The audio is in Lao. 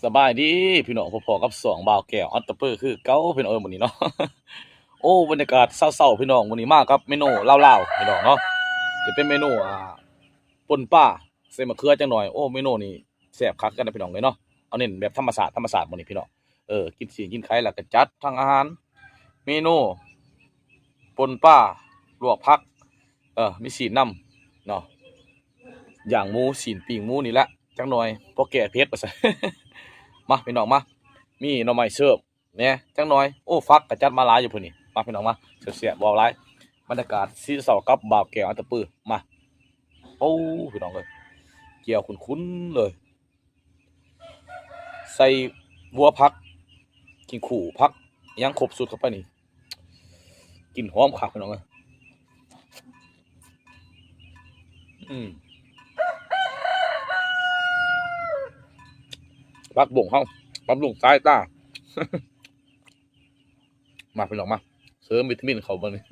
ສະບາຍດີພີ່ນ້ອງ ພໍ້ກັບຊ່ອງບ່າວແກ້ວອັດຕະປືຄືເກົ່າພີ່ນ້ອງເອີຍ ມື້ນີ້ເນາະ. ໂອ້ ບັນຍາກາດເຊົ້າໆ ພີ່ນ້ອງ ມື້ນີ້ມາກັບເມນູລາວໆ ພີ່ນ້ອງເນາະ. ຈະເປັນເມນູ ອ່າ ປົ່ນປາໃສ່ມະເຂືອຈັກໜ່ອຍ. ໂອ້ ເມນູນີ້ແຊບຄັກກັນນະພີ່ນ້ອງເອີຍເນາະ. ເອົາເນັ້ນແບບທຳມະຊາດ ທຳມະຊາດມື້ນີ້ພີ່ນ້ອງ. ເອີ ກິນຊີ້ນກິນໄກ່ແລ້ວກໍຈັດທັງອາຫານ ເມນູ ປົ່ນປາ ລວກຜັກ ເອີ ມີຊີ້ນນຳເນາະ ຍ່າງໝູ ຊີ້ນປີ້ງໝູນີ້ແຫຼະ ຈັກໜ່ອຍ ພໍແກ້ເຜັດວ່າຊັ້ນ. ມາພີ່ນ້ອງມາ ມີໜໍ່ໄມ້ເສີບແດ່ຈັກໜ່ອຍ. ໂອ້ ຜັກກໍຈັດມາຫຼາຍຢູ່ພຸ້ນນີ້. ມາພີ່ນ້ອງມາ ແຊບໆ ເວົ້າຫຼາຍ. ບັນຍາກາດເຊົ້າໆ ກັບບ່າວແກ້ວອັດຕະປື. ມາ ໂອ້ ພີ່ນ້ອງເອີຍ ແຈ່ວຂຸ້ນໆ ເລີຍ. ໃສ່ບົວຜັກ ກິນຄູ່ຜັກ ຫຍັງຄົບຊຸດເຂົ້າໄປນີ້ ກິ່ນຫອມຄັກພີ່ນ້ອງເອີຍ. ອືມ ຜັກບົ້ງເຮົາ ບຳລຸງສາຍຕາ. ມາພີ່ນ້ອງມາ ເສີມວິຕາມິນເຂົ້າມື້ນີ້.